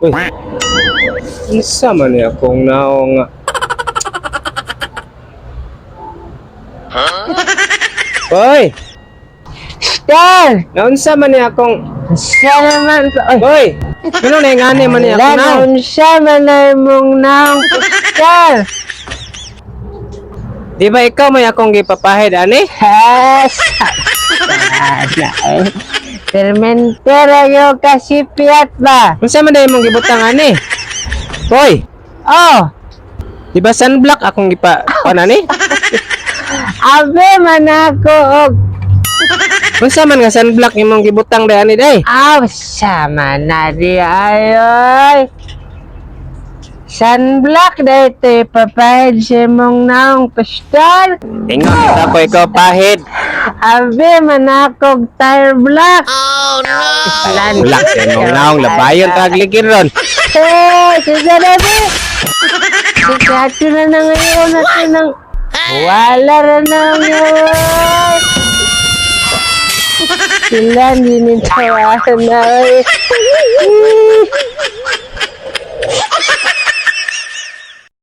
Uy. Unsa man ni akong naong nga? Hoy, Star! naunsa man ni akong Siya naman. Oy, Hoy, ano na ngani man ni akong naong? Unsa man na imong naong, Star? Di ba ikaw may akong gipapahid ani? Has! Sana eh. Permentera yo kasi piat ba? Unsa man dai imong gibutang ani? Hoy, Oh, di ba sunblock akong gipa kuan ani? Abe man ako og Unsa man nga sunblock imong gibutang dai ani dai? Aw, sama na di ayoy. Sunblock na ito ipapahid sa imong naong, pastor. Ingon kita ko ikaw pahid. Abe man ako og tire block. Oh no! Black sa imong naong labayon tag ligid ron. Eh, sige na be. Sige, ato na na ngayon natin ng. Wala ra na ngayon. Sila, hindi nitawasan na. Eh.